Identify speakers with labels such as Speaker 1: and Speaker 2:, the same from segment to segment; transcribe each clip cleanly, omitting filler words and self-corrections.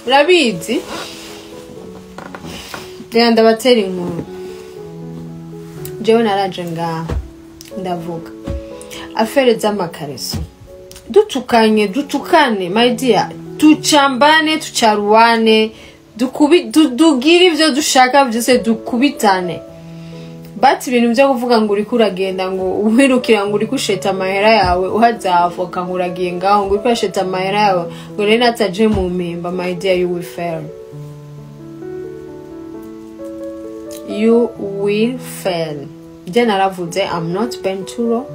Speaker 1: Urabizi? Reka ndabatera inkuru. Jewe naraje ngaha ndavuga affaire z'amakareso. Dutukanye, dutukane my dear, tucambane, tucaruane, dugire ivyo dushaka vyose, dukubitane. But ibintu vyo kuvuga ngo uriko uragenda ngo wirukira ngo uriko usheta amahera yawe uhazavoka ngo uragiye ngaho ngo uriko urasheta amahera yawe ngo rero nataje mu mpimba, my dear, you will fail. You will fail. Je naravuze I'm not Benturo.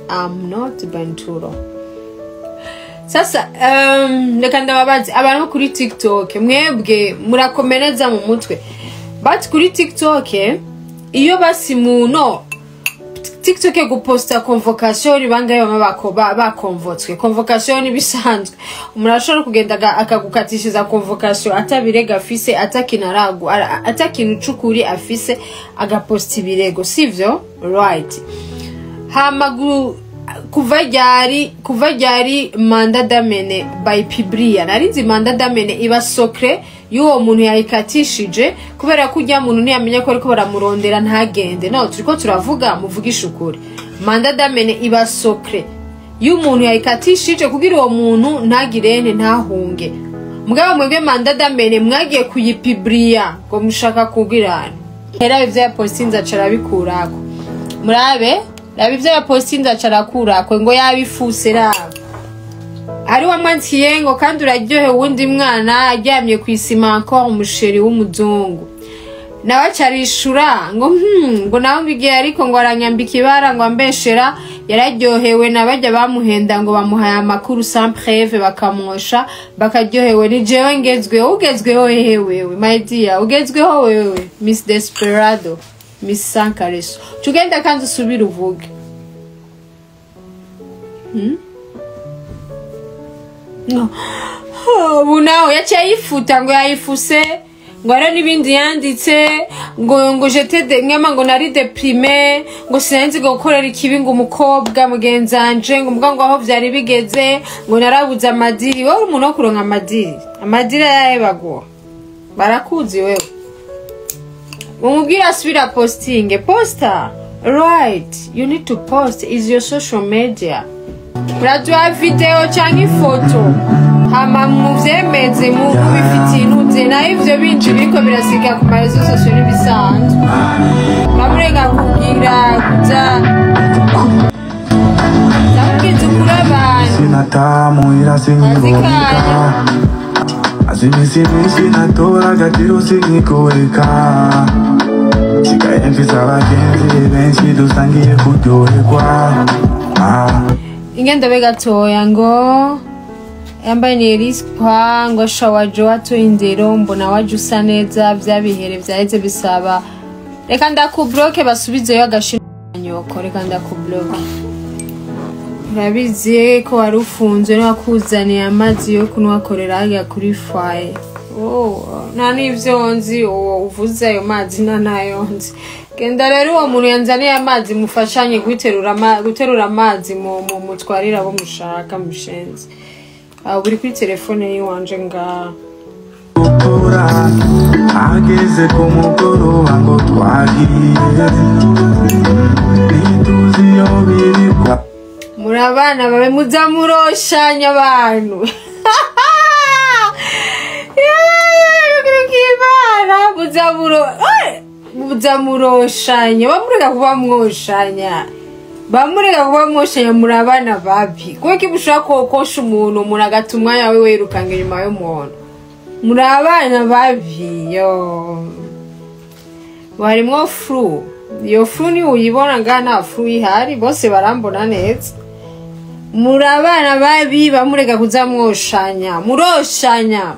Speaker 1: I'm not Benturo. Sasa reka ndababaze abantu kuri TikTok, mwebwe murakomereza mu mutwe. But kuri TikTok iyo basi muno TikTok guposta convocation bangaye bakonvotswe. Convocation nibisanzwe. Umuntu ashobora kugenda akagukatishiza convocation atabirega afise, atakinaragu, atakintu cukuri afise, agaposta ibirego, sivyo? Right. Hamagu kuva ryari mandat d'amener by Pibria. Narinzi mandat d'amener iba socre y'uwo muntu yayikatishije, kubera ko ujya muntu ntiyamenya ko ariko baramurondera ntagende. No, turiko turavuga muvugisha ukuri. Mandat d'amener iba socre y'umuntu yayikatishije kugira uwo muntu ntagirene ntahunge. Mugabo mwebwe mandat d'amener mwagiye kuyipibria ngo mushaka kugirana. Era ivyo ya postinza carabikurako. Murabe raba ivyo ya postinza carakurako ngo yabifuse raba. Ari wamwandikiye ngo kandi uraryohe wundi mwana aryamye kwisima encore umusheri w'umuzungu. Nawe acarishura ngo ngo nawe ngiye ariko ngo aranyambika ibara ngo ambeshera yararyohewe nabajya bamuhenda ngo bamuhaye amakuru sans preuve bakamwosha bakaryohewe. Ni jewe ngezweho, ugezweho hehe wewe my dear, ugezweho wewe Miss Desperado, Miss Sankareso. Tugenda kandi usubire uvuge. No. Ubu nawe yaciye ayifuta ngo yayifuse ngo hariho n'ibindi yanditse ngo j'étais de nyama ngo nari déprimé ngo sinzi ngo gukorera ikibi ngo umukobwa mugenzanje ngo mbwa ngo aho vyari bigeze ngo narabuze amadiri. Wowe umuntu wo kuronka amadiri, amadiri yaye baguha barakuzi wewe. Umubwira asubira posting, poster right, you need to post is your social media. Muraduha video canke ifoto hama muvyemeze mubifitiye intuze, naho ivyo bindi biriko birasiga ku marezo sosiyo n'ibisanzwe. Bamureka kugira kuja ndamubwiza ukuri abantu.
Speaker 2: Sina tamu ila sinyiboneka, asimisi natora gatiro sinyikoweka, sigaye mfise abagenzi benshi dusangiye kuryoherwa.
Speaker 1: Ingendo be gatoya ngo yambaye ni Elispa ngo shawajo watoye indero mbona waje usa neza vyabihere vyaheze bisaba reka ndakubloke basubizeyo agashinyoko, reka ndakubloke. Urabizi ko wari ufunzwe n'uwakuzaniye amazi yo kunywa korera hariya kuri faye. Oh, nta n'ivyo nzi uwo uvuze ayo mazi nta nayo nzi. Genda rero uwo muntu yanzaniye amazi mufashanye guterura amazi mutwarira abo mushaka mushenzi. Aho buri kuri telefone yiwanje nga.
Speaker 2: Ageze ku mugoroba ngo twagiye ntituzi iyo birikwa.
Speaker 1: Muri abana babe muza muroshanya abantu. Muza muroshanya, bamureka kuba mwoshanya. Bamureka kuba mwoshanya muri abana babi. Kuko kibushaka kokosha umuntu umuntu agata umwanya we wirukanga inyuma y'umuntu. Muri abana babi yo. Barimwo fru. Iyo fru ni uyibona nga nta fru ihari bose barambona neza. Muri abana babi bamureka kuza mwoshanya. Muroshanya.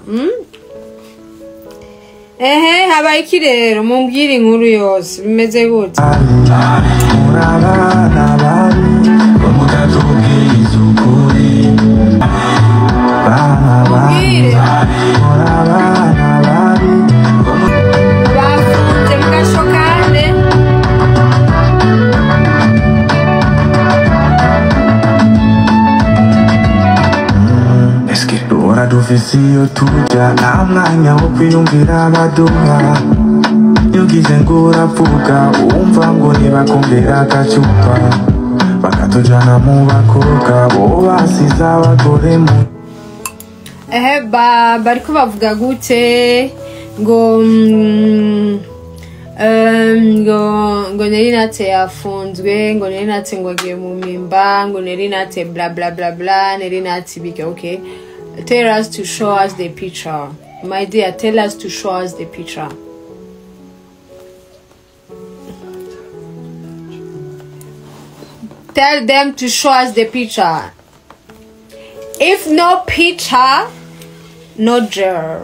Speaker 1: Ehe, habaye iki rero? Mumbwire inkuru yose bimeze gute?
Speaker 2: Muri abana babi bamutatubwiza ukuri. Bana babi, muri abana babi
Speaker 1: bafunze mu gashokane.
Speaker 2: Eske duhora dufise Turafise iyo tuja, nta mwanya wo kwiyumvira abaduha. Iyo ugize ngo uravuga, wumva ngo ntibakumvira agacupa, bakatujana mu bakobwa bo basize abagore mu
Speaker 1: Ehe, bariko bavuga gute ngo ngo Nelly Nat yafunzwe, ngo Nelly Nat ngo agiye mu mpimba, ngo Nelly Nat bla bla bla bla, Nelly Nat bike. Okay, tell us to show us the picture, my dear, tell us to show us the picture. Tell them to show us the picture. If no picture, no jail.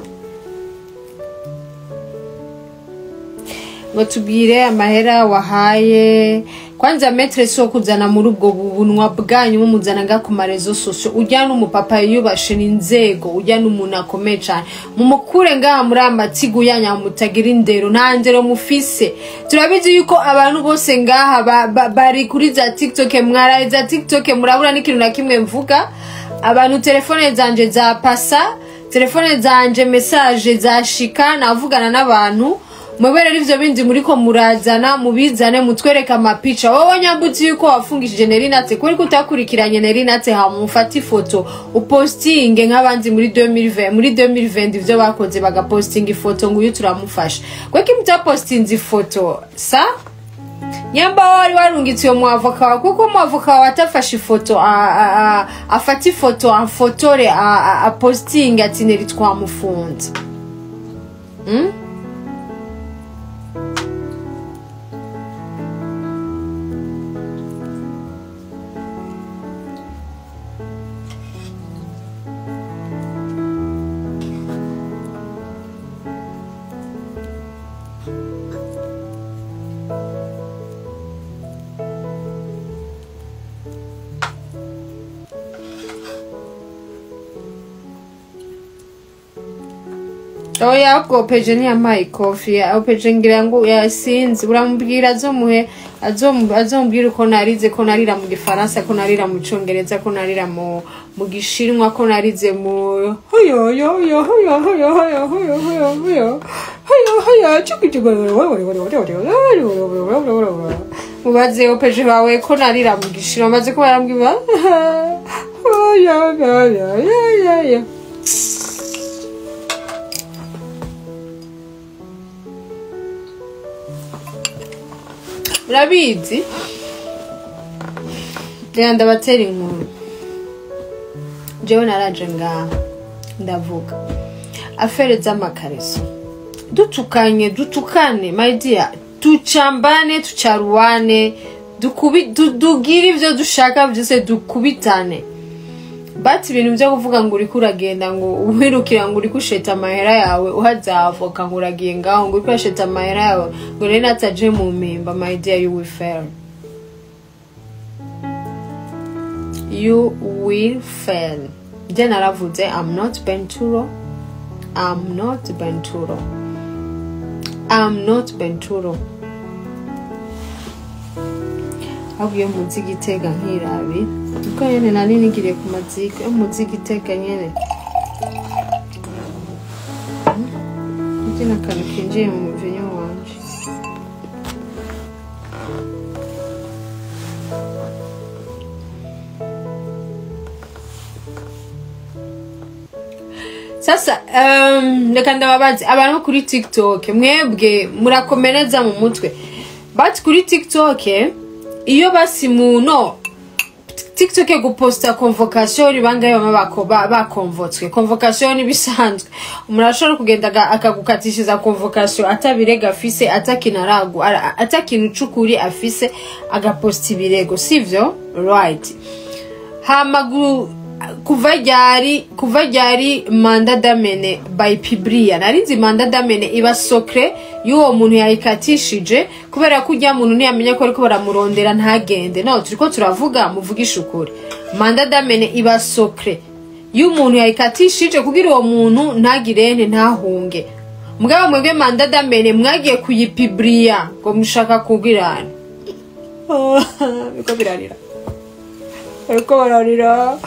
Speaker 1: Ngo tubwire amahera wahaye kwanza maître, so kuzana muri ubwo bunwa bwanyu mumuzana nga ku marezo sosio. Ujya n'umupapa yubashe n'inzego, ujya n'umuntu akomeye cyane, mumukure ngaha muri amatigu yanyu mutagira indero, nta ndero mufise. Turabizi yuko abantu bose ngaha bari kuri za TikTok, mwaraye za TikTok, murabura n'ikintu na kimwe mvuga. Abantu telefone zanje za pasa, telefone zanje message zashika, navugana n'abantu. Mwebwe rero ivyo bindi muriko murazana, mubizane mutwereka amapica. Wowe nyambuzi yuko wafungishije Nelly Nat, kuri kutakurikiranye Nelly Nat, hamufata ifoto upostinge nk'abandi muri 2020, muri 2020 ivyo bakoze bagapostinga ifoto ngo uyu turamufasha. Kweki mutapostinze ifoto sa nyamba wari warungitse uyo mwavoka wawe, kuko umwavoka wawe atafashe ifoto, afata ifoto amfotore, apostinge ati Nelly twamufunze. Oya, ubwo peje ntiyampaye ikofi, opeje ngira ngo yasinze. Uramubwira azomuhe, azomubwira uko narize, ko narira mu gifaransa, ko narira mu congereza, ko narira mu gishinwa, ko narize mu hoyo yo yo hoyo hoyo hoyo hoyo hoyo hoyo hoyo hoyo chuki chuki. Mubaze opeje bawe ko narira mu gishinwa, maze ko barambwira hoyo yo yo yo yo. Murabizi rero ndabatera inkuru. Jewe naraje ngaha ndavuga affaire z'amakareso, dutukanye dutukane my dear, tucambane tucaruwane, dugire ivyo dushaka byose, dukubitane. But ibintu byo kuvuga ngo uriko uragenda ngo wirukira ngo uriko usheta amahera yawe uhazavoka ngo uragiye ngaho ngo uriko urasheta amahera yawe ngo rero nataje mu mpimba, my dear, you will fail, you will fail. Je naravuze I'm not Benturo, I'm not Benturo, I'm not Benturo. Ahubwo iyo muzi igitega nkirabi kuko nyene nari nigiriye ku maziko, iyo muzi igitega nyene iki n'akantu kinjiye mu muvinyo wanje. Sasa reka ndababaze abantu kuri TikTok, mwebwe murakomereza mu mutwe. But kuri TikTok iyo basi muno TikTok guposta convocation ribangaye bama bakonvotswe. Convocation nibisanzwe, umuntu ashobora kugenda akagukatishiza convocation atabirega afise, atakinaragu atakintu cukuri afise, agaposta ibirego, sivyo? Right. Hamagu kuva ryari mandat d'amener by Pibria, narinzi mandat d'amener iba socre y'uwo muntu yayikatishije, kubera ko ujya muntu ntiyamenya ko ariko baramurondera ntagende. No turiko turavuga muvugisha ukuri, mandat d'amener iba socre y'umuntu yayikatishije kugira uwo muntu ntagirene ntahunge. Mugabo mwebwe mandat d'amener mwagiye kuyipibria ngo mushaka kugirana. Biko birarira, ariko bararira.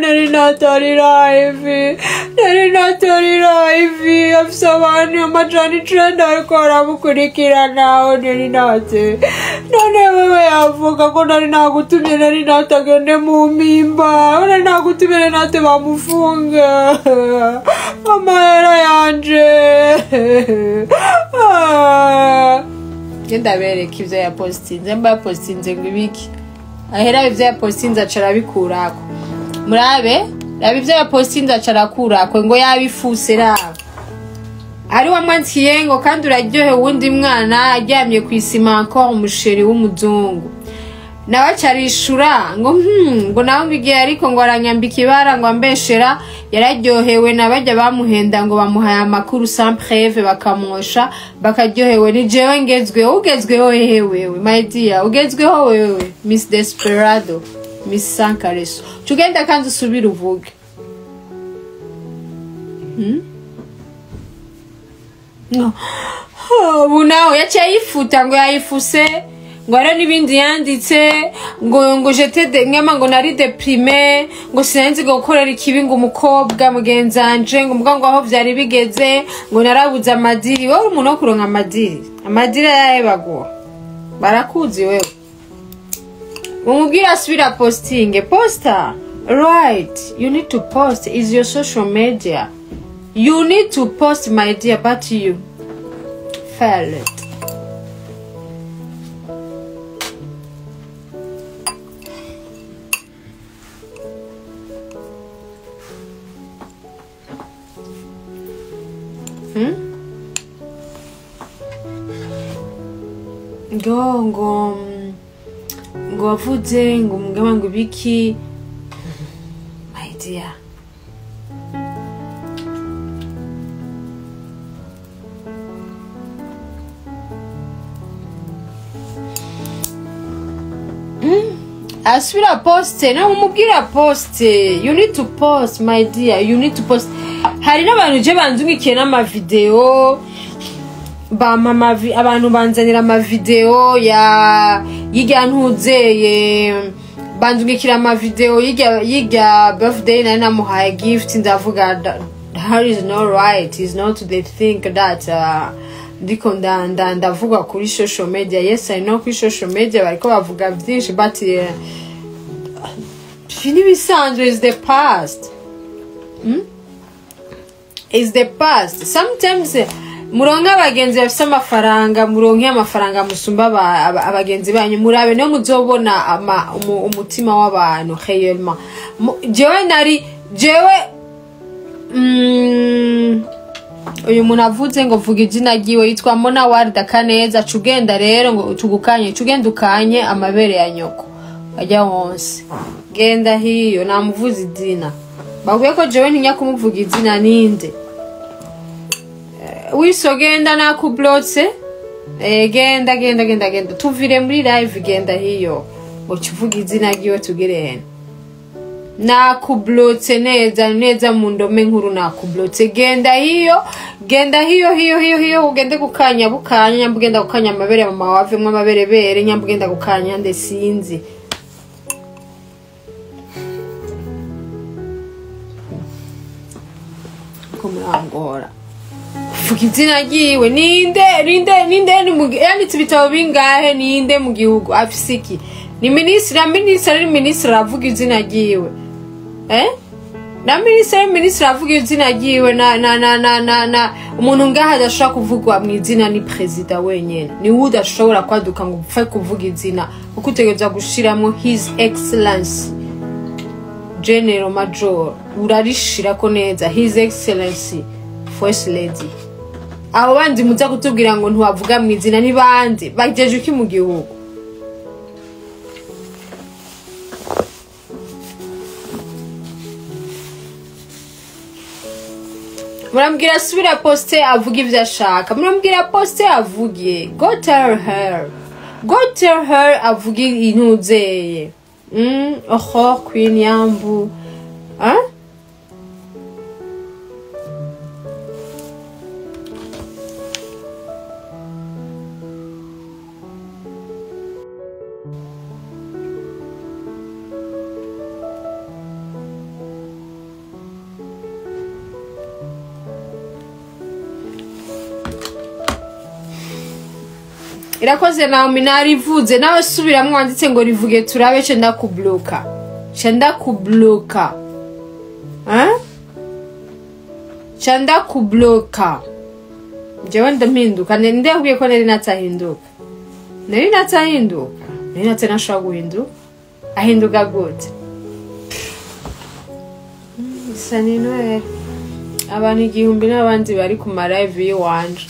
Speaker 1: Nari natari live, nari natari live, afise abantu 900 ariko baramukurikirana. Nari nate none wewe yavuga ko nari nagutumye, nari natagende mu mpimba, nari nagutumye, nari nate bamufunge amahera yanje. Genda bereka ivyo yapostinze, mba yapostinze ngo ibiki ahera ivyo yapostinze aca arabikurako. Murabe raba ivyo yapostinze aca arakurako ngo yabifuse. Raba ari wamwandikiye ngo kandi uraryohe wundi mwana aryamye kw'isima encore umusheri w'umuzungu, nawe aca arishura ngo ngo nawe ngo igihe ariko ngo aranyambika ibara ngo ambeshera yararyohewe, nabajya bamuhenda ngo bamuhaye amakuru sans preuve bakamwosha bakaryohewe. Ni jewe ngezweho, ugezweho hehe wewe my dear, ugezweho wewe Miss Desperado, Miss Sankareso, tugenda kandi usubire uvuge. No. Ubu nawe yaciye ayifuta ngo yayifuse, ngo hariho n'ibindi yanditse ngo j'étais de nyama ngo nari déprimé, ngo sinari ngo gukorera ikibi ngo umukobwa mugenzi wanje, ngo mbwa ngo aho vyari bigeze ngo narabuze amadiri. Wowe umuntu wo kuronka amadiri, amadiri ayahe baguha? Barakuzi wewe. Umubwira asubira postinge, posta right, you need to post, is your social media, you need to post my dear, but you failed. Ngo ngo ngo wavuze ngo umugaba ngo ibiki my dear. Asubira poste, nawe umubwira poste, you need to post my dear, you need to post. Hari n'abantu je banzungikiye n'amavideo, bampa abantu banzanira amavideo ya yirya ntuzeye, banzungikira amavideo yirya birthday nari namuhaye gift, ndavuga that is not right, is not they think that ndiko ndavuga kuri social media. Yes I know kuri social media bariko bavuga vyinshi, but n'ibisanzwe is the past. Is the past. Sometimes muronke abagenzi bafise amafaranga, muronke amafaranga musumba abagenzi banyu, murabe niyo muzobona umutima w'abantu réellement. Jewe nari jewe uyu muntu avuze ngo vuga izina ryiwe yitwa Mona Warda Kaneza, cugenda rero ngo tugukanye, cugenda ukanye amabere ya nyoko ajya wonse, genda hiyo namuvuza izina. Bavuye ko jewe ntinya kumuvuga izina ninde. Wiso genda nakublotse, genda genda genda genda tuvire muri live, genda hiyo ngo tuvuge izina ryiwe tugire nakublotse neza neza mu ndome nkuru nakublotse, genda hiyo genda hiyo hiyo hiyo hiyo ugende gukanya bukanya, nyambugenda gukanya amabere ya mama wavemwe amabere bere, nyambugenda gukanya ndesinzi. Ko murangora vuga izina ryiwe ninde ninde ninde yanditse ibitabo bingahe ninde mu gihugu afise iki? Ni minisitiri na minisitiri minisitiri aravuga izina ryiwe, na minisitiri minisitiri aravuga izina ryiwe, na na na na na na umuntu ngaha adashobora kuvugwa mu izina ni perezida wenyene, ni we udashobora kwaduka ngo upfe kuvuga izina, kuko utegerezwa gushiramwo his excellence general major, urarishirako neza his excellency first lady. Abo bandi muza kutubwira ngo ntiwavuga mu izina ni bande bagejeje iki mu gihugu? Murambwira asubira poste avuge ivyo ashaka, murambwira poste avuge, go tell her, go tell her avuge intuzeye. Oho Queen Yambu, hein? Irakoze Naomi, narivuze nawe subiramwo wanditse ngo rivuge turabe, ce ndakubloka, ce ndakubloka, hein, ce ndakubloka. Jewe ndampinduka, ndakubwiye ko nari natahinduka, nari natahinduka, nari natanashobora guhinduka. Ahinduka gute? Isa ni Noel. Abantu 1000 n'abandi bari ku ma live y'iwanje,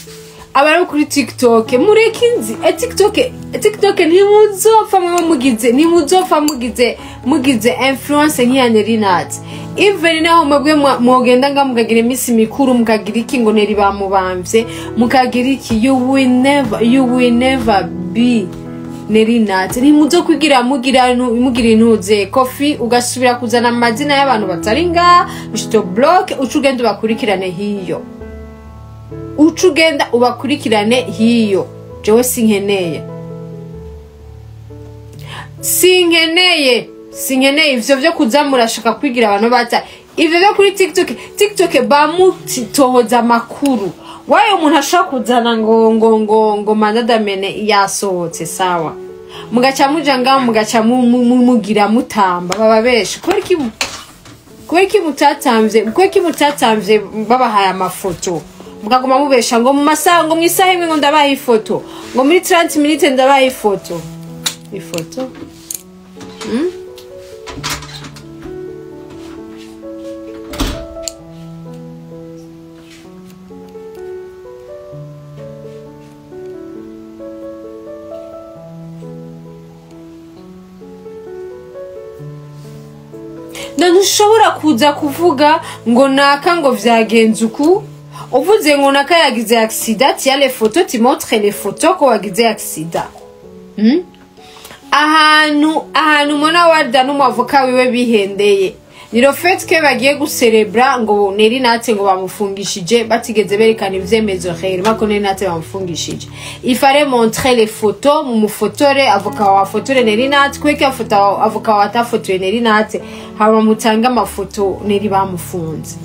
Speaker 1: abari kuri TikTok, mureke inzi e TikTok, TikTok ntimuzopfa mwe mugize, ntimuzopfa mugize, mugize influence nk'iya Nelly Nat. Even naho mwebwe mwogenda nga mukagira iminsi mikuru, mukagira iki, ngo Nelly bamubamvye, mukagira iki, you will never, you will never be Nelly Nat. Ntimuzokwigira mugira mugira intuze kofi, ugasubira kuzana amazina y'abantu batari ngaha, je te bloque, uca ugenda ubakurikirane hiyo, uca ugenda ubakurikirane hiyo. Jewe sinkeneye, sinkeneye, sinkeneye ivyo vyo kuza murashaka kwigira abantu bata ivyo vyo kuri TikTok. TikTok bamutohoza amakuru wayo, umuntu ashaka kuzana ngo ngo ngo ngo mandat d'amener yasohotse, sawa, mugaca muja ngaho, mugaca mugira mutamba baba benshi. Kubera iki? Kubera iki mutatamvye? Kubera iki mutatamvye babahaye amafoto, mukaguma mubesha ngo mu masaha, ngo mw'isaha imwe ngo ndabaha ifoto, ngo muri 30 minutes ndabaha ifoto, ifoto? None ushobora kuza kuvuga ngo naka ngo vyagenze uku, uvuze ngo naka yagize accident, tu as les photos, tu montres les photos ko wagize accident. Ahantu, ahantu mona warda n'umwavoka wiwe bihendeye ni le fait que bagiye guserebra ngo Nelly Nat ngo bamufungishije, batigeze berekana ivyemezo réellement ko Nelly Nat bamufungishije. Il fallait montrer les photos, mumufotore avocat wa fotore Nelly Nat, kweke afoto avocat wa atafotoye Nelly Nat, hama mutanga amafoto Nelly bamufunze.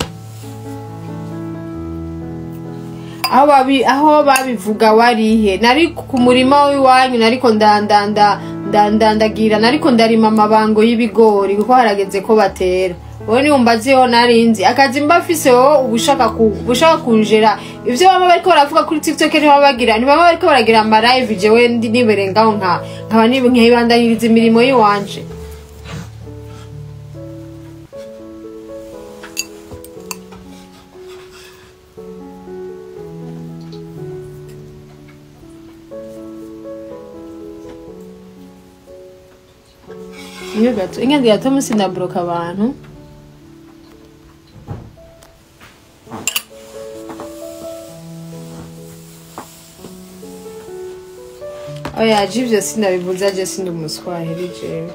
Speaker 1: Aho babi, aho babivuga warihe? Nari ku murima w'iwanyu, nariko ndandanda ndandandagira, nariko ndarima amabango y'ibigori kuko harageze ko batera. Wowe niwumbazeho narinzi akazi mba mfise. Wowe ubushaka ku ubushaka kunjera ivyo baba bariko baravuga kuri TikTok, ntibaba bagira, ntibaba bariko baragira ama live, jewe ndi nibere ngaho nka nkaba nkibandanyiriza imirimo y'iwanje. Iyo gato ingendo ya Tom, sindabloka abantu. Oya, jivyo sindabivuze, je sindi umuswahili jewe.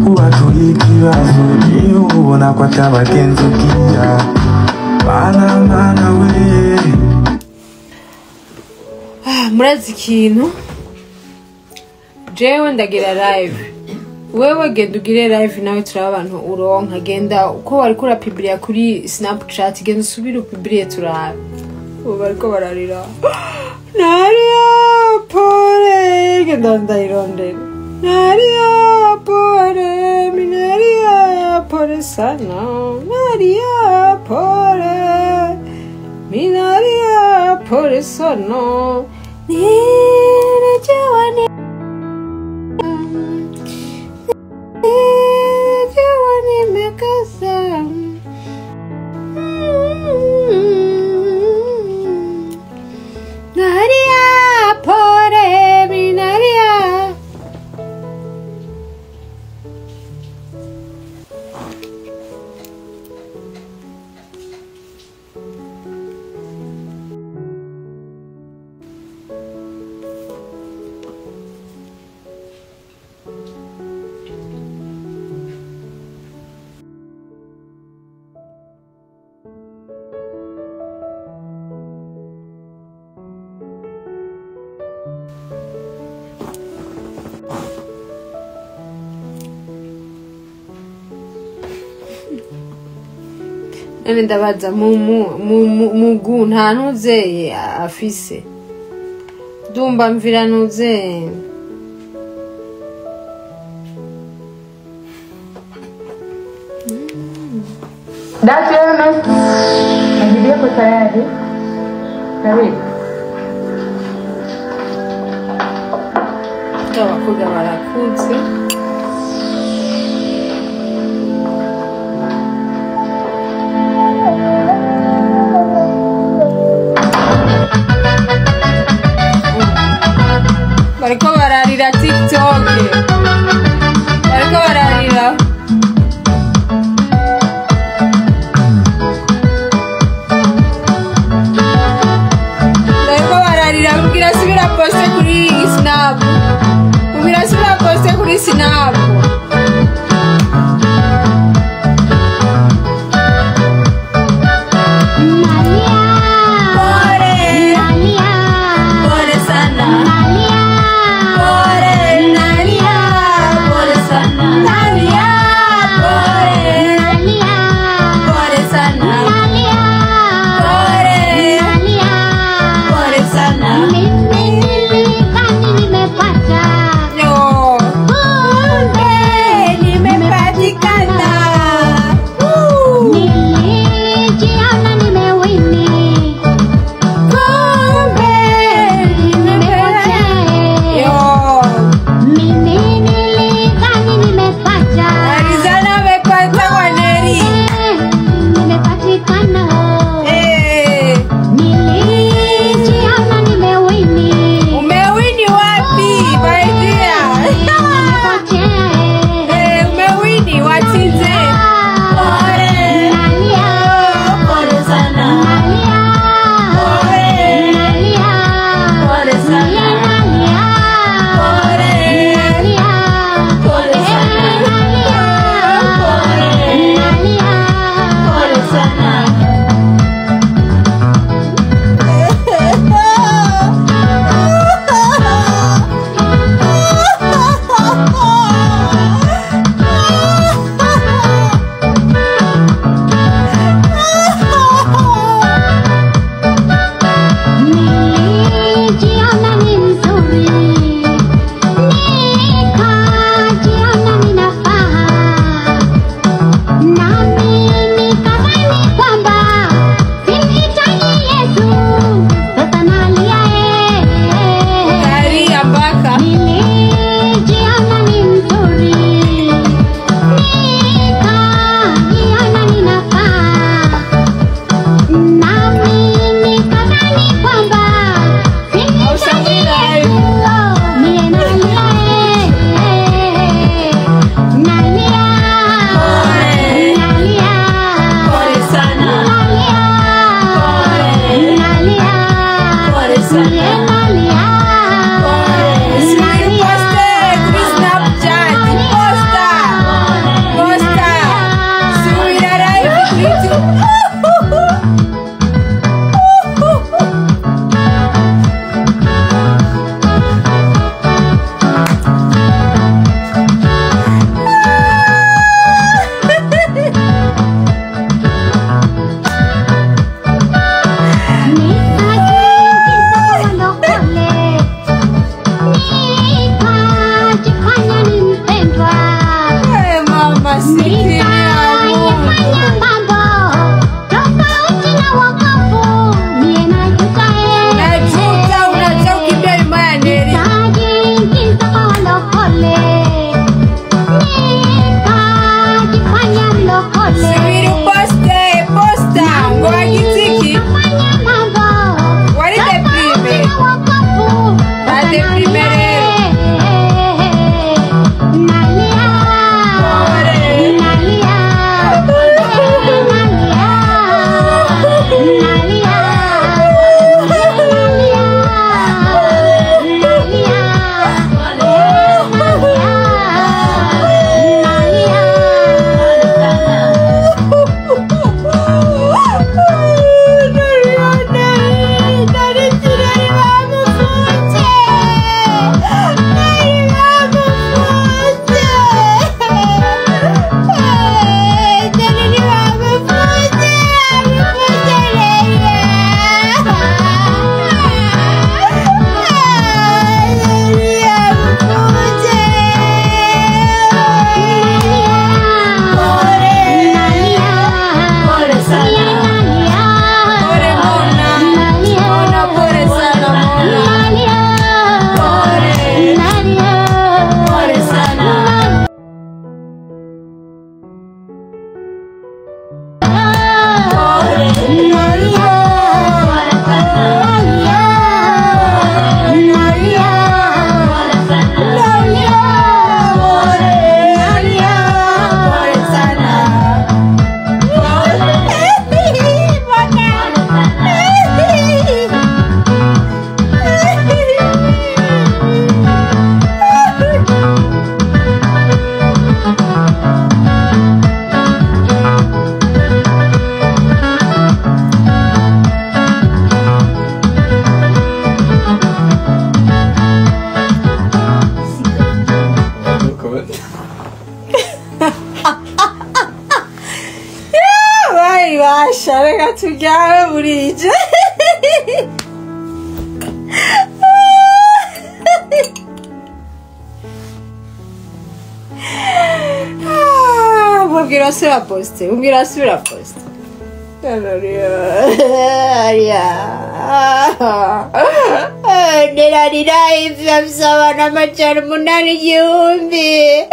Speaker 2: Ubaturiye ikibazo niba ubona ko atabagenzi ubwira, mana mana we.
Speaker 1: Ah, murazi ikintu, jewe ndagira live, wewe genda ugire live nawe turaba abantu uronka. Genda uko wariko urapibriya kuri Snapchat, genda usubire upibriye turabe. Ubu bariko bararira Naria pole, genda ndayirondera Naria pole, minaria pole sana, Naria pole, minaria pole sana, nirejewe, nirejewe, nimekasa. Naria pole, minaria. None ndabaza mugu nta ntuzeye afise dumba mvira ntuzeye.
Speaker 3: Dati Ernest, majibu yako tayari. Karibu.
Speaker 1: Abakobwa barakuze. Bariko bararira TikTok. Bariko bararira. Bariko bararira kugira subira poste kuri Snap. Kugira subira poste kuri Snap. Kweri basha, reka turyame burije. Ah, mubwira asubira poste, mubwira asubira poste. Nirarira ivyo bisaba 800,000.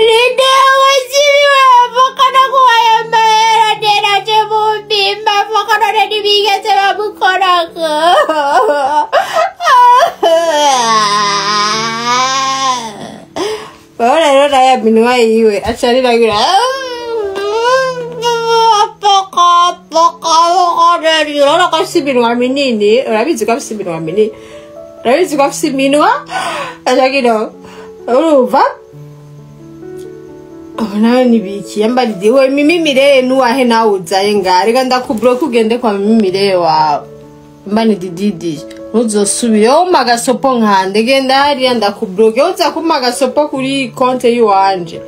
Speaker 1: Nindewe zibiwe avukana kuwayo mahera neraje mumpimba avukana ntibigeze bamukorako. Wewe rero naye minwa yiwe aca ariragira urabona ko afise iminwa minini, urabizi ko afise iminwa minini, urabizi ko afise iminwa, acagira urumva ubu nawe nibiki yambariye we Mimi Mireye nuwahe nawe uzaye ngaha, reka ndakubloke ugende kwa Mimi Mireye wawe. Mbani dididi ntuzosubire wumpa agasopo nkande, genda hariya ndakubloke, uza kumpa agasopo kuri konte yiwanje.